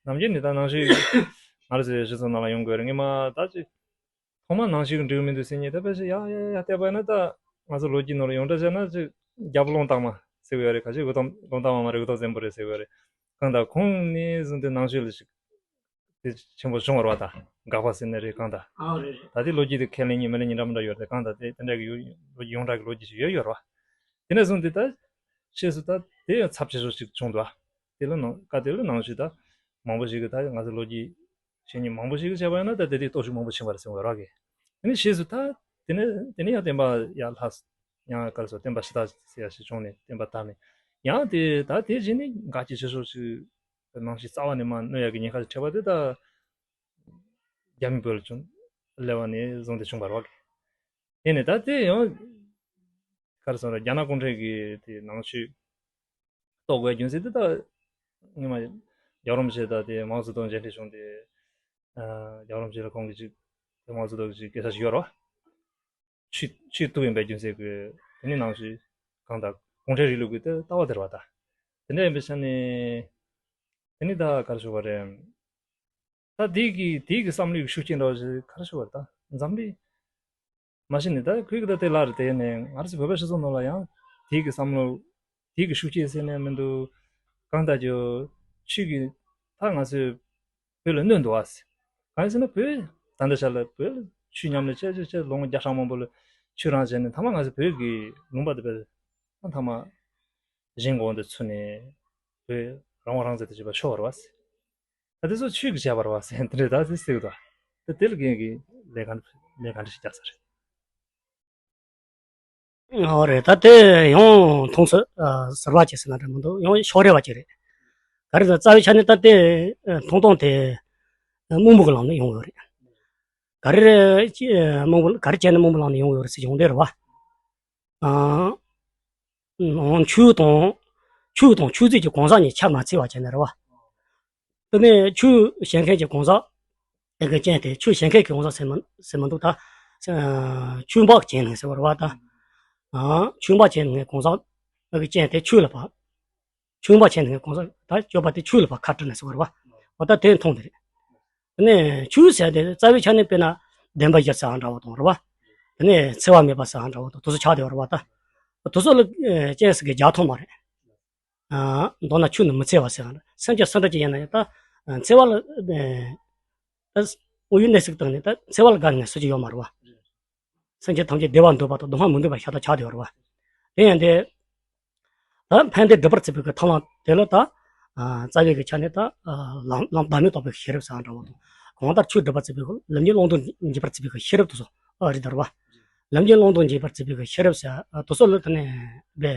ནམ་རྒྱུན་ནི་ད་ནང་ཆོས་ང་རང་ཚོའི་གཞི་ཚོགས་ནང་ལ་ཡོང་དགོས་རེད། ངས་མ་ད་ཅིག་ཐོག་མ་ནང་ཆོས་ཀྱི་འགྲིག་མི་འདུག་ཟེར་ཉིན་ད་དཔེ་ཞིག་ཡ་ཡ་ཡ་བལྟས་པ་ཡིན་ན་ད་ང་ཚོ་ལོ་རྒྱུས་ནང་ལ་ཡོངས་གྲགས་བྱས་ན་ཅིག་རྒྱལ་པོ་ཀློང་རྟགས་མ་ཟེར་གི་ཡོད་རེད། ཁ་ཅིག་འུ་ཐོག་ཀློང་རྟགས་མ་མ་རེད། འུ་ཐོག་བཙན་པོ་རེད་ཟེར་གི་ཡོད་རེད། གང་ལྟར་ཁོང་ནས་བཟུང་སྟེ་ནང་ཆོས་ལ་ཞིག་དེ་ཆེན་པོ་བྱུང་བ་རེད་བ། ད་དགག་པ་ཟེར་ནི་རེད། གང་ལྟར་ཨ་རེད་རེད། ད་དེ་ལོ་རྒྱུས་དེ་ཁས་ལེན་གཉིས་མི་ལེན་གཉིས་འདྲ་མི་འདྲ་ཡོད་རེད། གང་ལྟར་དེ་དེ་འདྲ་གི་ཡོ་ཡོངས་གྲགས་ཀྱི་ལོ་རྒྱུས་ཤིག་ཡོད་ཡོད་རེད་བ། དེ་ནས་བཟུང་སྟེ་ད་ཕྱིས་སུ་ད་དེ་ཡང་ཚབས་ཆེ་ཤོས་ཅིག་བྱུང་འདུག་ཨ། དེ་ལ་ནང་སྐབས་དེ་ལ་ནང་ཆོས་ད་མང་པོ་ཞིག་གིས་ད་ང་ཚོ་ལོ་རྒྱུས་ཆེན་ཉིན་མང་པོ་ཞིག་གིས་བྱས་པ་ཡིན་ན་ད་དེ་དེ་སྟོབས་ཤུགས་མང་པོ་ཕྱིན་པ་རེད་ཟེར་བ་རག་གི། དེ་ནས་ཕྱིས་སུ་ད་དེ་ནས་དེ་ནས་ཡང་བསྟན་པ་ཡར་ལྷག་ཡང་ག་རེ་ཟེར་བསྟན་པ་ཕྱི་དར་ཟེར་ཡ་ཞིག་བྱུང་ནས་བསྟན་པ་དར་ནས་ཡང་དེ་ད་དེ་རྗེས་ནས་འགལ་རྐྱེན་ཆེ་ཤོས་ཤིག་ནང་ཆོས་རྩ་བ་ནས་མར་གནོད་ཡ་གི་ཉེན་ཁ་ཞིག་འཕྲད་པ་དེ་ད་རྒྱ་མི་བོད་ལ་བྱུང་སླེབས་པ་ནས་བཟུང་སྟེ་བྱུང་བ་རེད་བ། དེ་ནས་ད་དེ་ཡང་ག་རེ་ཟེར་རྒྱ་ནག་གུང་ཁྲན་གྱིས་དེ་ནང་ཆོས་གཏོར་དགོས་རྒྱུ་མཚན་དེ་ད་སྔོན་མ་རྒྱལ་བ་རིན་པོ་ཆེ་དང་དེ་མའོ་ཙེ་ཏུང་མཇལ་འཕྲད་བྱུང་སྟེ་རྒྱལ་བ་རིན་པོ་ཆེ་ལ་ཁོང་གིས་ཅིག་དེ་མའོ་ཙེ་ཏུང་གིས་ཅིག་སྐད་ཆ་ཞིག་ཡོད་རེད་བ། ཆོས་ཆོས་གཏུབ་ཡིན་པའི་རྒྱུ་མཚན་གྱིས་དེ་ནི་ནང་ཆོས་གང་དང་གུང་ཁྲན་རིང་ལུགས་ཀྱི་དེ་ལྟ་བ་དེ་རེད་བ། ད་དེ་འདྲ་ཡིན་པའི་ཆ་ནས་དེ་ནི་ད་ག་རེ་ཞུ་བ་རེད། ད་དེའི་གི་དེའི་གི་བསམ་བློའི་ཤུགས་རྐྱེན་འདྲ་བ་ཞིག་ག་རེ་ཞུ་བ་རེད། ད་འཛམ་གླིང་མ་གཞི་ནས་ད་ཁོའི་གི་ད་དེ་ལ་རེད། དེ་ནས་ང་རང་ཚོ་བོད་པའི་སྤྱི་ཚོགས་ནང་ལ་ཡང་དེའི་གི་བསམ་བློ་དེའི་གི་ཤུགས་རྐྱེན་ཟེར་ནས་མི་འདུག་གང་ལྟར་ཀྱང་ཆོས་ཀྱི་ད་ང་ཚོའི་བོད་ལ་གནོད་འདུག་ཨ། གང་ཡིན་ཟེར་ན་བོད་ད་ལྟ་ཆ་ལ་བོད་ལ་ཆོས་ཉམས་ལེན་བྱས་བྱས་བྱས་ལོ་ངོ་བརྒྱ་ཕྲག་མང་པོ་ལ་ཆོས་རང་བྱས་ནས་མཐའ་མ་ང་ཚོ་བོད་ཀྱི་ལུང་པ་དེ་བས་མཐའ་མ་གཞན་གོང་དུ་ཚུད་ནས་བོད་རང་དབང་རང་བཙན་དུ་བྱེད་པ་ཤོར་བ་རེད་བ། ད་དེ་ཚོ་ཆོས་ཀྱིས་བྱས་པ་རེད་བ་ཟེར་དེ་འདྲའི་ད་ཟེར་ཟེར་གི་འདུག་ད་དེ་ལ་རྒན་གྱིས་ལས་ག་འདྲ་ལས་ག་འདྲ་ཞིག་རྒྱག་ས་རེད། ཨོ་རེད། ད་དེ་ཡང་མཐོང་ཚུལ་ཨ་ཟུར་པ་བྱས་ཟེར་ན་འདྲ་མི་འདུག་ཡང་ཕྱོགས་རེ་བ་ཅིག་རེད། ག་རེ་ཟེར་རྩ་བའི་ཆ་ནས་ད་དེ་ཨ་མཐོང་སྟངས་དེ་ཨ་རྨོངས་པ་གི་ལམ་ནས་ཡོང་ཡོད་རེད། ག་རེ་ཅི་ཨ་རྨོངས་པ་ག་རེ་བྱས་ནས་རྨོངས་པ་ལམ་ནས་ཡོང་ཡོད་རེད་ཟེར་ཡོང་དུས་རེད་བ། ཨ་ཆོས་དང་ཆོས་དང་ཆོས་བརྒྱུད་ཀྱི་གང་ཟག་གཉིས་ཆ་མ་ཚང་བ་བྱས་ནས་རེད་བ། དེ་ནས་ཆོས་བྱེད་མཁན་གྱི་གང་ཟག་དེ་གི་རྐྱེན་དེ་ཆོས་བྱེད་མཁན་གྱི་གང་ཟག་ཟེར་མི་ཟེར་མི་འདུག་ད་ཨ་ཆོས་འབག་བྱེད་མཁན་ཟེར་བ་རེད་བ། ད་ཨ་ཆོས་འབག་བྱེད་མཁན་གང་ཟག་དེ་གི་རྐྱེན་དེ་ཆོས་ལ་བབས། ཆོས་འབག་བྱེད་མཁན་གང་ཟག་ད་སྤྱོད་པ་དེ་ཆོས་ལ་བབས་ཁ་བྲལ་ནས་ཟེར་བ་རེད་བ། འོ་ད་དེ་མཐོང་དེ་རེད། དེ་ནས་ཆོས་ཟེར་དེ་རྩ་བའི་ཆ་ནས་དཔེར་ན་བདེན་པ་བཞི་ཟེར་ཡ་འདྲ་བོ་དང་རེད་བ། དེ་ནས་འཚེ་བ་མེད་པ་ཟེར་ཡ་འདྲ་བོ་དང་དེ་ཚོ་ཆགས་བསྡད་ཡོད་རེད་བ། ད་དེ་ཚོ་ལ་ཨ་རྐྱེན་ཟེར་གི་རྒྱག་ཐུབ་མ་རེད། ཨ་མདོར་ན་ཆོས་ནི་མི་འཚེ་བ་ཟེར་ཡ་འདྲ། སེམས་ཅན་སུ་འདྲ་ཅིག་ཡིན་ན་ཡང་ད་ཨ་འཚེ་བ་ལ་ཨ་ད་དངོས་ཡོད་གནས་ཚུལ་སྟེང་ནས་ད་འཚེ་བ་ལ་དགའ་ནས་སུ་ཅིག་ཡོད་མ་རེད་བ། སེམས་ཅན་ཐམས་ཅད་བདེ་བ་འདོད་པ་དང་སྡུག་བསྔལ་མི་འདོད་པ་ཤ་སྟག་ཆགས་བསྡད་ཡོད་རེད་བ། དེ་ཡང་དེ། ད་ཕན་བདེ་སྒྲུབ་པར་བྱེད་པའི་གི་ཐབས་ལམ་དེ་ལ་ད་ཨ་རྩ་བའི་གི་ཆ་ནས་ད་ཨ་ལམ་ལམ་བདག་མེད་རྟོགས་པའི་ཤེས་རབ་ཟེར་ཡ་འདྲ་བོ་དང་། གང་ལྟར་ཆོས་སྒྲུབ་པར་བྱེད་པའི་གི་ལམ་གྱི་བླང་དོར་འབྱེད་པར་བྱེད་པའི་གི་ཤེས་རབ་དེ་ཚོ་ཨ་རེད་ད་རེད་བ། ལམ་གྱི་བླང་དོར་འབྱེད་པར་བྱེད་པའི་གི་ཤེས་རབ་ཟེར་ཡ་དེ་ཚོ་ལ་དེ་ནས་དཔེ་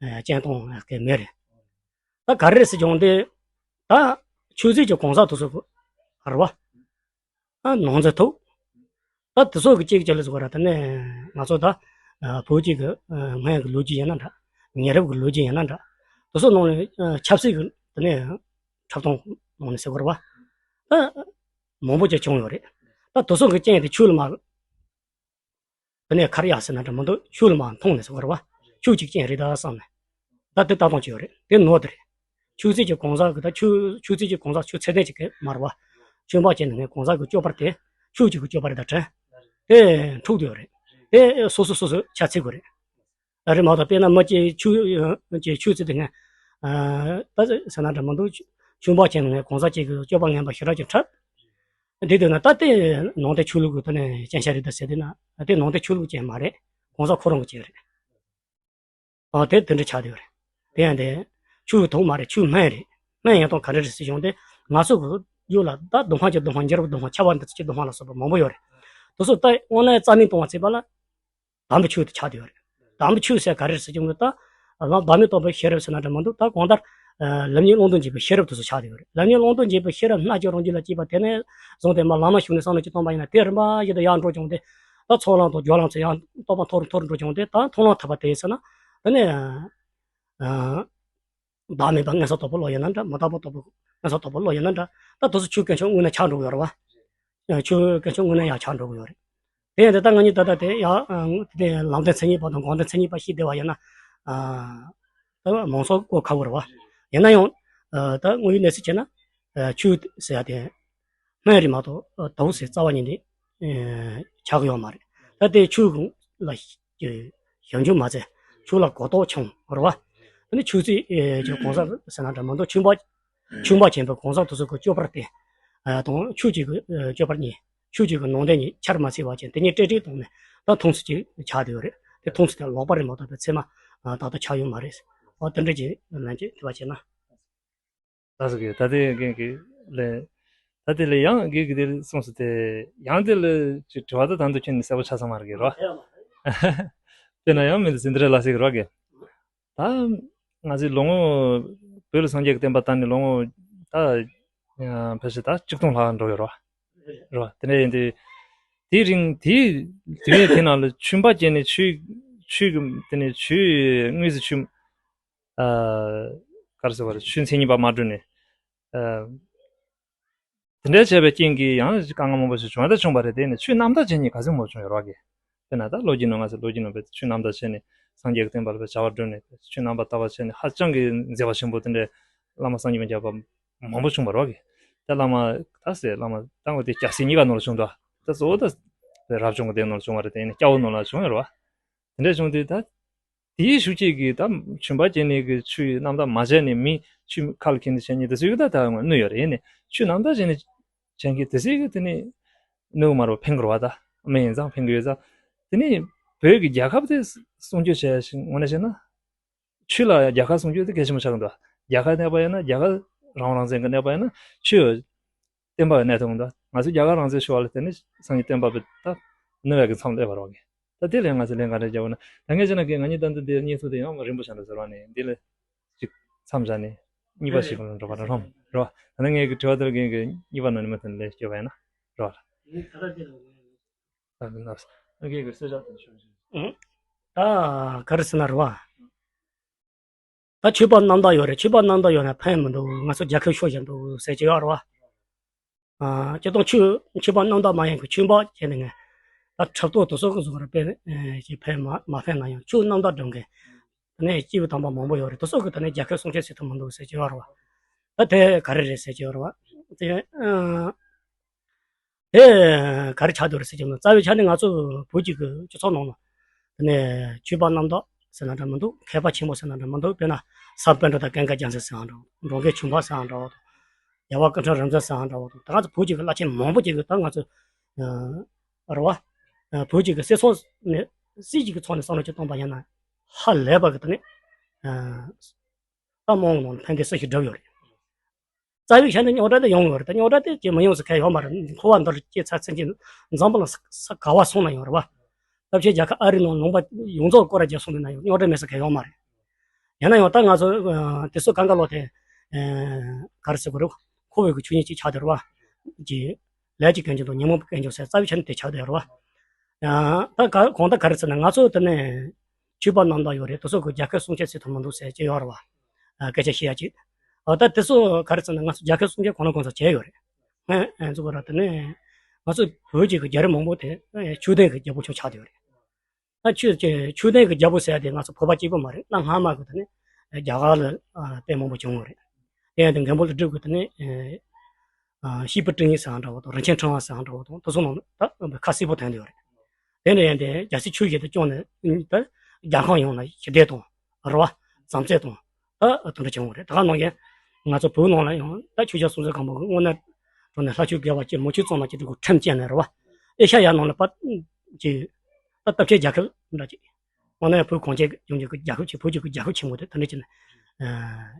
ཨ་སྤྱན་སྟོང་གི་མེད་རེད། ད་ག་རེ་རེད་ཟེར་བྱུང་སྟེ། ད་ཆོས་བརྒྱུད་ཀྱི་གང་ཟག་དེ་ཚོ་གི་རེད་བ། ཨ་ནང་འཛིན་ཐུབ། ད་དེ་ཚོ་གི་གཅིག་གཅིག་ལ་ཟེར་བ་ར། དེ་ནས་ང་ཚོ་ད་ཨ་བོད་ཀྱི་གི་ཨ་སྔོན་གྱི་ལོ་རྒྱུས་ཡིན་ན་འདྲ། ཉེ་རབས་ཀྱི་ལོ་རྒྱུས་ཡིན་ན་འདྲ། དེ་ཚོ་ནང་ནས་ཨ་ཆབ་སྲིད་ཀྱི་དེ་ནས་འཁྲབ་སྟོན་ནང་ནས་ཟེར་བ་ར་བ། ད་མང་པོ་ཅིག་བྱུང་ཡོད་རེད། ད་དེ་ཚོ་གི་རྐྱེན་དེ་ཆོས་ལ་མ། དེ་ནས་ག་རེ་ཡག་ཟེར་ན་འདྲ་མི་འདུག་ཆོས་ལ་མ་མཐོང་ནས་ཟེར་བ་རེད་བ། ཆོས་གཅིག་རྐྱེན་རེད་ད་བསམ་ནས། ད་དེ་ལྟ་སྟངས་ཅིག་ཡོད་རེད། དེ་ནོར་དེ་རེད། ཆོས་བརྒྱུད་ཀྱི་གང་ཟག་གི་ད་ཆོས་ཆོས་བརྒྱུད་ཀྱི་གང་ཟག་ཆོས་ཚད་ལྡན་ཅིག་གི་མ་རེད་བ། ཆོས་འབངས་བྱས་ནས་ངས་གང་ཟག་གི་སྤྱོད་པ་དེ་ཆོས་ཀྱི་གི་སྤྱོད་པ་རེད་ད་དྲན། དེ་འཁྲུག་བསྡད་ཡོད་རེད། དེ་སོ་སོ་སོ་སོ་ཆ་ཚིག་དགོས་རེད། ཨ་རེད་མ་གཏོགས་དཔེར་ན་མི་གཅིག་ཆོས་ཀྱི་ཆོས་ཚིག་དེ་ངས་ཨ་ད་ཟེར་ན་འདྲ་མི་འདུག་ཆོས་འབངས་བྱས་ནས་ངས་གང་ཟག་གཅིག་གི་སྤྱོད་པ་ངན་པ་ཞེ་དྲག་ཅིག་འཁྲབ། འདི་དུས་ན་ད་དེ་ནང་བསྟན་ཆོས་ལུགས་ཀྱི་ཐོག་ནས་སྐྱོན་ཆ་རེད་ད་ཟེར་དུས་ན་དེ་ནང་བསྟན་ཆོས་ལུགས་ཅན་མ་རེད། གང་ཟག་ཁོ་རང་གི་ཅིག་རེད། ཨ་དེ་དེ་འདྲ་ཆགས་བསྡད་ཡོད་རེད། དེ་ཡང་དེ་ཆོས་ཐོག་མ་རེད། ཆོས་སྨན་རེད། སྨན་ཡང་དང་ག་འདྲ་རེད་ཟེར་བྱུང་སྟེ་ང་ཚོ་གི་ཡུལ་ལ་ད་སྡོང་ཕང་གི་སྡོང་ཕང་། འབྱར་བུ་སྡོང་ཕང་། ཆར་པ་འདི་ཚོ་གི་སྡོང་ཕང་ལ་སོགས་པ་མང་པོ་ཡོད་རེད། དེ་ཚོ་ད་དངོས་གནས་རྩ་མེད་གཏོང་བ་བྱེད་པ་ལ་དམ་པའི་ཆོས་དེ་ཆགས་བསྡད་ཡོད་རེད། དམ་པའི་ཆོས་ཟེར་ག་རེ་རེད་ཟེར་བྱུང་སྟེ་ད་ལམ་བར་མའི་སྟོན་པའི་ཤེས་རབ་ཟེར་ན་འདྲ་མི་འདུག་ད་གང་ལྟར་ལམ་གཉིས་བླང་དོར་འབྱེད་པའི་ཤེས་རབ་དེ་ཚོ་ཆགས་བསྡད་ཡོད་རེད། ལམ་གཉིས་བླང་དོར་འབྱེད་པའི་ཤེས་རབ་སྣ་གཅིག་རང་རྒྱུད་ལ་སྐྱེས་པ་དེ་ནས་བཟུང་སྟེ་མར་བླ་མ་བཞུགས་ནས་བསམ་བློ་གཅིག་བཏང་པ་ཡིན་ན་དེ་རིམ་པ་བཞིན་དུ་ཡར་འགྲོ་བྱུང་སྟེ། ད་ཚོགས་ལམ་དང་སྦྱོར་ལམ་ཚོ་ཡང་རྟོགས་པ་མཐོ་རུ་མཐོ་རུ་འགྲོ་བྱུང་སྟེ། ད་མཐོང་ལམ་ཐོབ་པ་དེ་ཡིན་ཟེར་ན་དེ་ནས་ཨ་བདག་མེད་པ་མངོན་སུམ་རྟོགས་པ་ལོག་ཡིན་ན་འདྲ། མི་རྟག་པ་རྟོགས་པ་མངོན་སུམ་རྟོགས་པ་ལོག་ཡིན་ན་འདྲ། ད་དེ་ཚོ་ཆོས་དཀོན་མཆོག་དངོས་གནས་ཆགས་འགྲོ་གི་ཡོད་རེད་བ། ཆོས་དཀོན་མཆོག་དངོས་གནས་ཡང་ཆགས་འགྲོ་གི་ཡོད་རེད། དེ་ཡིན་དུས་ད་ང་གཉིས་ད་ལྟ་དེ་ཡང་དེ་ལམ་བདེན་མཚན་ཉིད་པ་དང་དགོངས་དོན་མཚན་ཉིད་པ་ཤེས་བདེ་བ་ཡིན་ན། ཨ་ད་མང་ཚོགས་གོ་ཁག་པོ་རེད་བ། ཡིན་ན་ཡང་ཨ་ད་དངོས་ཡོད་གནས་ཚུལ་བྱས་ན་ཨ་ཆོས་ཟེར་ཡ་དེ་སྨན་རེད་མ་གཏོགས་ཨ་དྭོགས་ཟེར་རྩ་བ་ཉིད་ནས་ཨ་ཆགས་ཀྱི་ཡོད་མ་རེད། ད་དེ་ཆོས་ལ་ཞིབ་འཇུག་མ་བྱས། ཆོས་ལ་གོ་རྟོགས་ཆུང་རེད་བ། ཨ་ནི་ཆོས་ཚིག་ཨེ་ཀྱི་གང་ཟག་ཟེར་ན་འདྲ་མི་འདུག་ཆོས་པ་ཆོས་པ་ཆེན་པོའི་གང་ཟག་དེ་ཚོ་གི་སྤྱོད་པར་བརྟེན། ཨ་དང་ཆོས་ཀྱི་གི་ཨེ་སྤྱོད་པ་གཉིས། ཆོས་ཀྱི་གི་ནང་དོན་གཉིས་ཆར་མ་ཚིག་པ་ཅན་དེ་གཉིས་སྤྲེལ་སྤྲེལ་བཏང་ནས་ད་མཐོང་ཚུལ་ཅིག་ཆགས་བསྡད་ཡོད་རེད། དེ་མཐོང་ཚུལ་དེ་ལོག་པ་རེད་མ་གཏོགས་པའི་ཚད་མ་ཨ་ཏག་ཏག་ཆགས་ཡོད་མ་རེད། ཨ་དེ་འདྲ་ཅིག་ལན་ཅིག་དྲི་བ་བྱས་ན། ལགས་སོ། གི་ད་ལྟའི་རྒན་གྱི་ལས། ད་ལྟའི་ལས་ཡང་རྒན་གྱི་དེ་གསུངས་སོ། དེ་ཡང་དེ་ལ་ཅིག་དྲི་བ་ད་ད་འདོད་ཁྱོན་ནས་གསལ་པོ་ཆགས་ས་མ་རེད་གི་རོ། དཔེར་ན་ཡང་མི་འདི་ཟིན་དྲི་ལ་ཟེར་གི་རོ་གི། ད་ང་ཚོའི་ལོ་ངོ་བོད་ལ་སངས་རྒྱས་ཀྱི་བསྟན་པ་དར་ནས་ལོ་ངོ་ད་ཕལ་ཆེར་ད་ཆིག་སྟོང་ལྷག་འགྲོ་ཡོད་རོ། རོ། དེ་འདྲ་ཡིན་དུས་དེའི་རིང་དེའི་དུས་ཡུན་དེ་ནང་ལ་ཆོས་པ་བྱས་ནས་ཆོས་ཆོས་ཀྱི་དེ་ནས་ཆོས་དངོས་སུ་ཆོས། ཨ། ག་རེ་ཟེར་བ་རེད། ཆོས་མཚན་ཉིད་པ་མ་གྲུབ་ནས། ཨ། དེ་འདྲ་བྱས་པའི་རྐྱེན་གྱིས་ཡང་དཀའ་ངལ་མང་པོ་ཞིག་བྱུང་ཡ་ད་བྱུང་བ་རེད། དེ་ནས་ཆོས་རྣམ་དག་བྱེད་མཁན་ག་ཚོད་མང་པོ་བྱུང་ཡོད་རེད་བ་གི། དཔེར་ན་ད་ལོ་རྒྱུས་ནང་ང་ཚོ་ལོ་རྒྱུས་ནང་བས་ཆོས་རྣམ་དག་བྱས་ནས་སངས་རྒྱས་ཀྱི་བསྟན་པ་ལ་བས་བྱ་བ་བསྒྲུབས་ནས་ཆོས་རྣམ་པར་དག་པ་བྱས་ནས་ཧ་ཅང་གི་མཛད་པ་ཆེན་པོ་དེ་འདྲའི་བླ་མ་སངས་རྒྱས་པ་མཁྱེན་པ་མང་པོ་བྱུང་བ་རེད་བ་གི། ད་བླ་མ་ད་ཟེར་བླ་མ་ད་འོ་དེ་སྐྱ་སེར་གཉིས་ཀ་ནང་ལ་བྱུང་འདུག་ད་གཙོ་བོ་ད་རབ་བྱུང་གི་དེ་ནང་ལ་བྱུང་བ་རེད། དེ་ནས་སྐྱ་བོ་ནང་ལ་བྱུང་ཡོད་རེད་བ། དེ་འདྲ་བྱུང་དུས་ད། དེའི་ཤུགས་ཀྱིས་ཀྱི་ད་ཆོས་པ་བྱས་ནས་ཀྱི་ཆོས་རྣམ་དག་མ་བྱས་ནས་མི་ཆོས་ཁ་ལ་འཁྱེར་ནས་བྱས་ནས་དེ་ཚོའི་ཀྱི་ད་ད་གནོད་ཡོད་རེད། ཡིན་ནས་ཆོས་རྣམ་དག་བྱས་ནས་བྱས་ཀྱི་དེ་ཚོའི་ཀྱི་དེ་ནས་གནོད་མ་རུ་ཕན་གི་རེད་བ། ད་མི་ཡིན་ཙང་ཕན་གི་ཡོད་ཙང་། དེ་ནས་བོད་ཀྱི་རྒྱལ་ཁབ་དེ་སྲུང་སྐྱོབ་བྱས་ཤིང་ངོ་ནས་བཤད་ན། ཆོས་ལ་རྒྱལ་ཁབ་སྲུང་སྐྱོབ་དེ་གལ་ཆེན་པོ་ཆགས་ཀྱི་འདུག་རྒྱལ་ཁབ་གནས་པ་ཡིན་ན་རྒྱལ་ཁབ་རང་དབང་རང་བཙན་གྱི་གནས་པ་ཡིན་ན་ཆོས། བསྟན་པ་གནས་ཐུབ་འདུག་ང་ཚོ་རྒྱ་གར་རང་བཙན་ཞུ་བ་ལ་བརྟེན་ནས་སངས་རྒྱས་བསྟན་པ་བས་ད་ནུབ་ཡག་གི་མཚམས་སླེབས་པ་རོགས་གི། ད་དེ་ལས་ང་ཚོ་ལན་ག་འདྲ་རྒྱབ་ན་ད་ངས་བྱས་ན་གི་ང་གཉིས་ད་འདི་འདིར་བརྙན་ཐུང་དེ་ཡང་རིང་པོ་ཆགས་འདུག་ཟེར་བ་ནས་འདི་ལ་ཅིག་མཚམས་བཞག་ནས་གཉིས་པ་ཞིག་ལ་འགྲོ་བ་རང་རོགས་རོགས། ད་ནི་ངས་གི་དྲི་བ་དེར་རྒན་གི་གཉིས་པ་ནང་ནས་མུ་མཐུད་ལན་སྐྱོན་པ་ཡིན་ན་རོགས་ལ། ད་ནི་ནར་སི་རྒན་གི་གསལ་བཤད་དེ་ཞུ་ཞུ། ད་ག་རེ་ཟེར་ན་རེད་བ། ད་ཆོས་པ་རྣམ་དག་ཡོད་རེད། ཆོས་པ་རྣམ་དག་ཡོད་ན་ཕན་མི་འདུག་ང་ཚོ་རྒྱལ་ཁབ་ཤོར་བཞིན་འདུག་ཟེར་གྱི་ཡོད་རེད་བ། ཨ་སྤྱིར་བཏང་ཆོས་ཆོས་པ་རྣམ་དག་མ་ཡིན་གྱི་ཆོས་པ་བྱས་ནས་ངས་ད་ཁྲིམས་ཐོག་དེ་ཚོ་གི་བཟོ་འདྲ་དཔེ་ཅིག་ཕན་མ་མ་ཕན་ན་ཡང་ཆོས་རྣམ་དག་སྒྲུབ་མཁན་དེ་ནས་སྐྱེས་བུ་དམ་པ་མང་པོ་ཡོད་རེད། དེ་ཚོ་གི་ད་ནས་རྒྱལ་ཁབ་སྲུང་སྐྱོབ་བྱེད་ཐུབ་མི་འདུག་ཟེར་གྱི་ཡོད་རེད་བ། ད་དེ་ག་རེ་རེད་ཟེར་གྱི་ཡོད་རེད་བ། དེ་ཨ། དེ་ག་རེ་ཆགས་འདུག་རེད་ཟེར་གྱི་ན། རྩ་བའི་ཆ་ནས་ང་ཚོ་བོད་ཀྱི་གི་སྤྱི་ཚོགས་ནང་ལ་དེ་ནས་ཆོས་པ་རྣམ་དག་ཟེར་ན་འདྲ་མི་འདུག་མཁས་པ་ཆེན་པོ་ཟེར་ན་འདྲ་མི་འདུག་དཔེར་ན་སམ་བྷོ་ཊ་དང་ཀུན་དགའ་རྒྱལ་མཚན་ཟེར་ཡང་འདྲ་བོ། འགྲོ་མགོན་ཆོས་འཕགས་ཟེར་ཡང་འདྲ་བོ་དང་། རྒྱལ་བ་སྐུ་ཕྲེང་རིམ་བྱོན་ཟེར་ཡང་འདྲ་བོ་དང་། ད་ང་ཚོ་བོད་ཀྱི་གི་བླ་ཆེན་མང་པོ་ཅིག་གི་ད་ང་ཚོ་ཨ་རེད་བ། ཨ་བོད་ཀྱི་གི་སྲིད་ཚོགས་ནས་སྲིད་ཀྱི་གི་ཚོགས་ནས་བསམ་བློ་ཅིག་བཏང་པ་ཡིན་ན་ཧ་ལས་པ་གི་ད་ནི་ཨ་ད་མང་ནང་ཕན་བདེ་སུ་ཞིག་བསྒྲུབས་ཡོད་རེད། རྩ་བའི་ཆ་ནས་རྙོག་དྲ་དེ་ཡོང་གི་རེད། ད་རྙོག་དྲ་དེ་ཅིག་མི་ཡོང་ཟེར་མཁན་ཡོད་མ་རེད། འཁོར་བ་འདིར་སྐྱེས་ཚར་ཚུན་ཆད་འཛམ་བུ་གླིང་ས་ས་ག་བ་སོང་ན་ཡང་རེད་བ། སྟབས་ཆེ་རྒྱལ་ཁབ་ཨ་རི་ནང་ལུང་པ་ཡོངས་རྫོགས་སྐོར་ར་རྒྱག་སོང་དུས་ན་ཡང་རྙོག་དྲ་མེད་ཟེར་མཁན་ཡོད་མ་རེད། ཡིན་ན་ཡང་ད་ང་ཚོ་ཨ་དེ་ཚོ་གང་ག་ལོག་དེ་ཨ་ག་རེ་ཟེར་དགོས་རེད། འཁོར་བའི་གི་ཆོས་ཉིད་ཅིག་ཆགས་བསྡད་རེད་བ། ཅིག་ལས་ཀྱི་ཀུན་འབྱུང་དང་ཉོན་མོངས་པའི་ཀུན་འབྱུང་ཟེར་རྩ་བའི་ཆ་ནས་དེ་ཆགས་བསྡད་རེད་བ། ཡང་ད་ག་གང་ལྟར་ག་རེ་ཟེར་ན་ང་ཚོ་དེ་ནས་ཆོས་པ་རྣམ་དག་ཡོད་རེད། དེ་ཚོ་གི་རྒྱལ་ཁབ་སྲུང་སྐྱོབ་བྱེད་ཐུབ་མི་འདུག་ཟེར་གྱི་ཡོད་རེད་བ། ཨ་སྐད་ཆ་བཤད་ཡ་ཅིག་ཨ་ད་དེ་ཚོ་ག་རེ་ཟེར་ན་ང་ཚོ་རྒྱལ་ཁབ་སྲུང་སྐྱོབ་གང་ལ་གང་འཚམ་བྱས་ཡོད་རེད། ཨ་ཨ་ཚོ་ག་རེ་དེ་ནས་ང་ཚོ་བོད་ཀྱི་གི་རྒྱལ་རབས་མང་པོ་དེ་ཨ་ཆོས་ལྡན་གི་རྒྱལ་པོ་ཆོས་ཆགས་བསྡད་ཡོད་རེད། ཨ་ཆོས་ཀྱི་ཆོས་ལྡན་གི་རྒྱལ་པོ་ཟེར་ཡ་དེ་ང་ཚོ་བོད་པ་གཅིག་པུ་མ་རེད། གནའ་སྔ་མ་གི་དེ་ནས་རྒྱ་གར་ལ་ཨ་དཔེ་མང་པོ་བྱུང་ཡོད་རེད། དེ་ཡང་དེ་མགོན་པོ་ཀླུ་སྒྲུབ་གི་དེ་ནས་ ཨ་སྐྱེས་བུ་དྲིན་ཡིན་ཟེར་ཡང་འདྲ་བོ་དང་རིན་ཆེན་ཕྲེང་བ་ཟེར་ཡང་འདྲ་བོ་དང་དེ་ཚོ་ནང་ད་ཁ་གསལ་པོ་ཐོན་བསྡད་ཡོད་རེད། དེ་འདྲ་ཡིན་དུས་རྒྱལ་སྲས་ཆོས་བཞི་དེ་སྐྱོང་ནས་ད་རྒྱལ་ཁམས་ཡོངས་ལ་ཞི་བདེ་དང་རེད་བ། བྱམས་བརྩེ་དང་ད་དེ་འདྲ་བྱུང་བ་རེད། ད་ག་ནང་བཞིན་ང་ཚོ་བོད་ནང་ལ་ཡང་ད་ཆོས་རྒྱལ་སྲོང་བཙན་སྒམ་པོ་གི་དངོས་གནས་དྲང་གནས་ལྷ་ཆོས་དགེ་བ་སྤྱི་མོ་ཆོས་གཙང་མ་སྤྱི་འགྲོ་གི་ཁྲིམས་བཅས་ནས་རེད་བ། ཨེ་ཤ་ཡ་ནང་ལ་པ་ཅིག་ད་སྟོབས་ཆེན་རྒྱལ་ཁབ་འདྲ་ཅིག་དངོས་གནས་བོད་གངས་ཅན་ཡོངས་ཀྱི་རྒྱལ་ཁབ་ཆེ་བོད་ཀྱི་རྒྱལ་ཁབ་ཆེན་པོ་དེ་ད་འདྲ་ཅིག་ནས་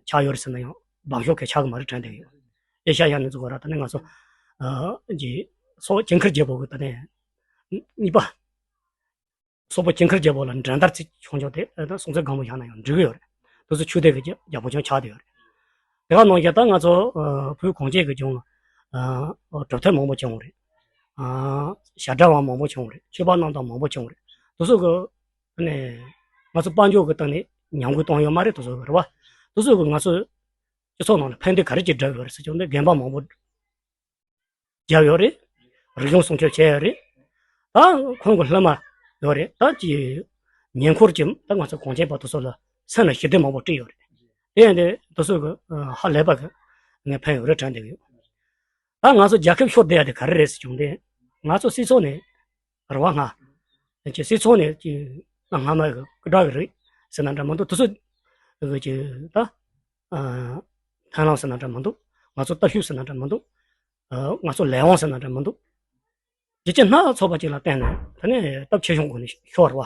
ཆགས་ཡོད་རེད་ཟེར་ན་ཡང་འབའ་ཤོག་གི་ཆགས་གི་མ་རེད་དྲན་བསྡད་ཡོད། ཨེ་ཤ་ཡ་ནས་ཚུགས་པ་ར་ད་ནི་ང་ཚོ་ཨ་ཅིག་སོག་ཅིང་ཁིར་རྒྱལ་པོ་གི་ད་ནི་གཉིས་པ། སོག་པོ་ཅིང་ཁིར་རྒྱལ་པོ་ལ་འགྲན་ཟླ་ཚིག་ཆུང་ཆུང་དེ་ཨ་ད་སྲོང་བཙན་སྒམ་པོ་བཞག་ན་ཡང་འགྲིག་གི་ཡོད་རེད། དེ་ཚོ་ཆོས་དད་ཀྱི་རྒྱ་རྒྱལ་པོ་ཆུང་ཆགས་བསྡད་ཡོད་རེད། དེ་ག་ནང་བཞིན་ད་ང་ཚོ་ཨ་བོད་གངས་ཅན་གྱི་ལྗོངས་ལ་ཨ་གྲུབ་མཐའ་མང་པོ་བྱུང་བ་རེད། ཨ་ཞབས་གྲྭ་བ་མང་པོ་བྱུང་བ་རེད། ཆོས་པ་རྣམ་དག་མང་པོ་བྱུང་བ་རེད། དེ་ཚོ་གི་ཨ་ནི་ང་ཚོ་དཔལ་འབྱོར་གྱི་སྟེང་ནས་ཉམས་རྒུད་བཏང་ཡོད་མ་རེད། དེ་ཚོ་གི་རེད་བ། དེ་ཚོ་གི་ང་ཚོ་སྤྱི་ཚོགས་ནང་ལ་ཕན་བདེ་ག་རེ་ཅིག་བསྒྲུབས་ཡོད་རེད་ཟེར་ཀྱང་འདི་དགོན་པ་མང་པོ་བརྒྱབ་ཡོད་རེད། རིག་གཞུང་སྲུང་སྐྱོབ་བྱས་ཡོད་རེད། ད་ཁོང་གི་སློབ་མ་ཡོད་རེད། ད་ཀྱི་ཉེ་འཁོར་གྱི་ད་ང་ཚོ་གངས་ཅན་པ་དེ་ཚོ་ལ་སེམས་ལ་ཞི་བདེ་མང་པོ་སྤྲད་ཡོད་རེད། དེ་ཡང་དེ་དེ་ཚོ་གི་ཧ་ལས་པ་གི་ངས་ཕན་ཡོད་རེད་དྲན་བསྡད་ཡོད། ད་ང་ཚོ་རྒྱལ་ཁབ་ཤོར་བསྡད་ཡ་དེ་ག་རེ་རེད་ཟེར་བྱུང་སྟེ་ང་ཚོ་སྲིད་ཚོགས་ནས་རེ་བ་སྔ་ཀྱི་སྲིད་ཚོགས་ནས་ཀྱི་གནའ་སྔ་མ་གི་སྐུ་དྲག་གི་རིགས་ཟེར་ན་འདྲ་མི་འདུག་དེ་ཚོ་གི་ཀྱི་ད་ཨ་མཐུན་ལམ་ཟེར་ན་འདྲ་མི་འདུག་ང་ཚོ་སྟོབས་ཤུགས་ཟེར་ན་འདྲ་མི་འདུག་ཨ་ང་ཚོ་ལས་དབང་ཟེར་ན་འདྲ་མི་འདུག་རྒྱུ་རྐྱེན་སྣ་ཚོགས་པ་ཅིག་ལ་བརྟེན་ནས་དེ་ནས་སྟོབས་ཆེ་ཆུང་ཀུན་ནས་ཤོར་བ།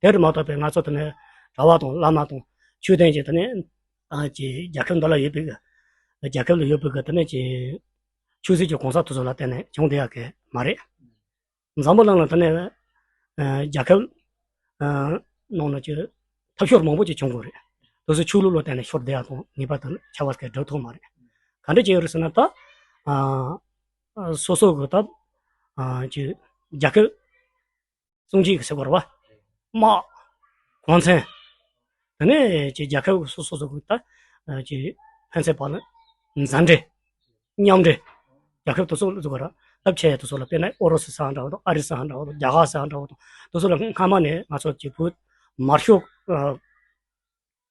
དེ་རུ་མ་གཏོགས་པའི་ང་ཚོ་དེ་ནས་གྲྭ་བ་དང་བླ་མ་དང་ཆོས་ལྡན་གྱི་དེ་ནས་ཨ་ཀྱི་རྒྱལ་ཁབ་འདི་ལ་ཡོད་པའི་གི་རྒྱལ་ཁབ་ལ་ཡོད་པའི་གི་དེ་ནས་ཀྱི་ཆོས་སྲིད་ཀྱི་གོང་ས་དེ་ཚོ་ལ་བརྟེན་ནས་བྱུང་བསྡད་ཡག་གི་མ་རེད། འཛམ་བུ་གླིང་ལ་དེ་ནས་ཨ་རྒྱལ་ཁབ་ཨ་ནང་ལ་ཀྱི་འཐབ་ཤོར་མང་པོ་ཅིག་བྱུང་དགོས་རེད། དེ་ཚོ་ཆོས་ལུགས་ལ་བརྟེན་ནས་ཤོར་བསྡད་ཡག་དང་ངེས་པར་དུ་ཁྱད་པར་གི་སྒྲུབ་ཐུབ་མ་རེད། ག་འདྲ་ཅིག་ཡོད་རེད་ཟེར་ན་ད་ཨ་སོ་སོ་གི་ད་ཨ་ཀྱི་རྒྱལ་ཁབ་སྲུང་བརྩི་གི་ཟེར་དགོས་རེད་བ། དམག་གོང་ཚད། དེ་ནས་ཀྱི་རྒྱལ་ཁབ་སོ་སོ་སོ་གི་ད་ཀྱི་ཕན་ཚུན་བར་ལ་མཛའ་འབྲེལ། མཉམ་འབྲེལ། རྒྱལ་ཁབ་དེ་ཚོ་ལ་ཟེར་དགོས་རེད། སྟོབས་ཆེ་དེ་ཚོ་ལ་དཔེར་ན་ཨུ་རུ་སུ་ཟེར་འདྲ་བོ་དང་ཨ་རི་ཟེར་འདྲ་བོ་དང་རྒྱ་གར་ཟེར་འདྲ་བོ་དང་དེ་ཚོ་ལ་སྔ་མ་ནས་ང་ཚོ་ཀྱི་བོད་མར་ཤོག་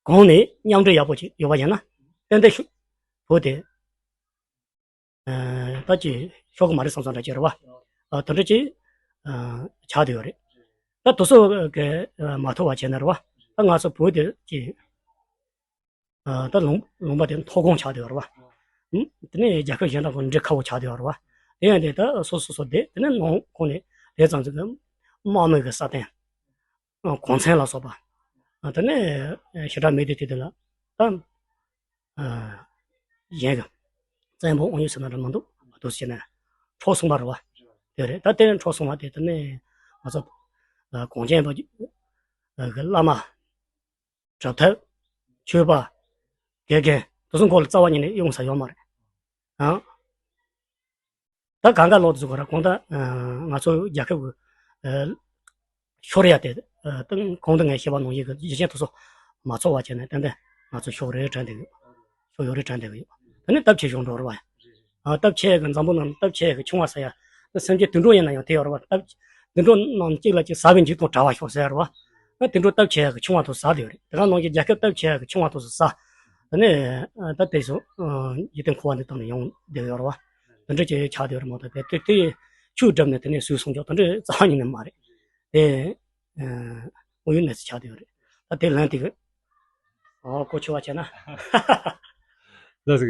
གོང་ནས་མཉམ་འབྲེལ་ཡག་པོ་ཅིག་ཡོད་པ་ཡིན་ན་ཏན་ཏན་ཤུགས་བོད་དེ། ད་ཅི་ཤོར་གི་མ་རེད་བསམ་བསམ་འདྲ་ཅིག་རེད་བ། ཨ་དེ་འདྲ་ཅིག་ཨ་ཆགས་བསྡད་ཡོད་རེད། ད་དེ་ཚོ་གི་ཨ་མ་ཐུབ་པ་བྱས་ན་རེད་བ། ད་ང་ཚོ་བོད་དེ་ཅིག་ཨ་ད་ལུང་ལུང་པ་དེ་མཐོ་སྒང་ཆགས་བསྡད་ཡོད་རེད་བ། ཨུམ། དེ་ནས་རྒྱལ་ཁབ་གཞན་དང་གི་འདྲེས་ཁ་བོ་ཆགས་བསྡད་ཡོད་རེད་བ། དེ་ཡང་དེ་ད་སོ་སོ་སོ་བསྡད་དེ་ནས་ནང་ཁོངས་ནས་དེ་ཙམ་ཙམ་གི་དམག་མི་གི་སྲ་བརྟན། གོང་ཚད་ལ་སོགས་པ། དེ་ནས་ཞེ་དྲག་མེད་དུས་དེ་དེ་ལ་ད་གཞན་གྱི་བཙན་པོ་དབང་ཡོད་ཟེར་ན་འདྲ་མི་འདུག་དུ་བྱས་ནས་འཕྲོག་སོང་བ་རེད་བ། དེ་རེད། ད་དེ་འཕྲོག་སོང་བ་དེ་དེ་ནས་ང་ཚོ་གངས་ཅན་པ་གི་བླ་མ་གྲུབ་ཐོབ་ཆོས་པ་དགེ་རྒན་དེ་ཚོ་མགོ་ལ་རྩ་བ་ཉིད་ནས་ཡོང་ས་ཡོད་མ་རེད། ཨང་། ད་གང་ག་ལོག་དུ་ཟེར་དགོས་ར་གོང་ད་ང་ཚོ་རྒྱལ་ཁབ་ཀྱི་ཤོར་ཡ་དེ་ད་གོང་དུ་ངས་བཤད་པ་ནང་བཞིན་གྱི་རྒྱུ་རྐྱེན་དེ་ཚོ་མ་ཚོར་བ་བྱས་ནས་ཏན་ཏན་ང་ཚོ་ཤོར་རེད་དྲན་བསྡད་ཡོད། ཤོར་ཡོད་རེད་དྲན་བསྡད་ཡོད། ད་ནི་སྟབས་ཆེ་ཤོས་འགྲོ་རེད་བ། སྟབས་ཆེ་གི་འཛམ་བུ་གླིང་སྟབས་ཆེ་གི་ཆུང་བ་ཟེར་ཡ། སེམས་ཅན་དུད་འགྲོ་ཡིན་ན་ཡང་དེ་ཡོད་རེད་བ། སྟབས་དུད་འགྲོ་རྣམས་གཅིག་ལ་གཅིག་ཟ་བའི་འཇིགས་དང་བྲལ་བར་ཤོག་ཟེར་ཡ་རེད་བ། ད་དུད་འགྲོ་སྟབས་ཆེ་གི་ཆུང་བ་དེ་ཟ་བསྡད་ཡོད་རེད། དེ་ག་ནང་བཞིན་རྒྱལ་ཁབ་སྟབས་ཆེ་གི་ཆུང་བ་དེ་ཟ། དེ་ནས་ད་དེ་ཚོ་འཇིག་རྟེན་འཁོར་བ་འདི་དག་ནས་ཡོང་བསྡད་ཡོད་རེད་བ། དེ་འདྲ་ཅིག་ཆགས་བསྡད་ཡོད་རེད་མ་གཏོགས་དེ་དེ་ཆོས་བསྒྲུབས་ནས་དེ་ནས་སུས་སྲུང་སྐྱོབ་དེ་འདྲ་རྩ་བ་ཉིད་ནས་མ་རེད། དེ་དངོས་ཡོད་གནས་ཚུལ་ཆགས་བསྡད་ཡོད་རེད། ད་དེ་ལན་དེ་གི་ཨོ་གོ་ཆོད་པ་བྱས་ན། ལགས་སོ།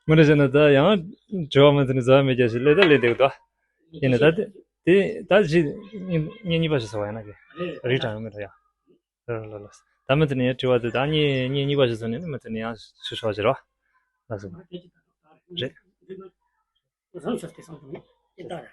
དངོས་གནས་བྱས་ན་ད་ཡང་དྲི་བ་མ་དེ་ནས་རྩ་བ་མེད་རྒྱ་ཞིག་ལས་ད་ལས་འདེགས་དོ། ཡིན་ནས་ད་དེ་དེ་ད་ཅི་གཉིས་གཉིས་པ་ཞིག་ཟེར་བ་ཡིན་ན་གི་རིགས་གྲངས་ཡོད་མེད་ད་ཡང་། ལགས་ལགས་ལགས། ད་མི་དེ་ནས་དྲི་བ་དེ་ད་གཉིས་གཉིས་གཉིས་པ་ཞིག་ཟེར་ནས་མི་དེ་ནས་ཡང་ཞུ་ཆོག་ཅེས་རོ། ལགས་སོ། རེད། རང་ཚོ་དེ་སང་དུ་ནི་ཅི་ལྟར།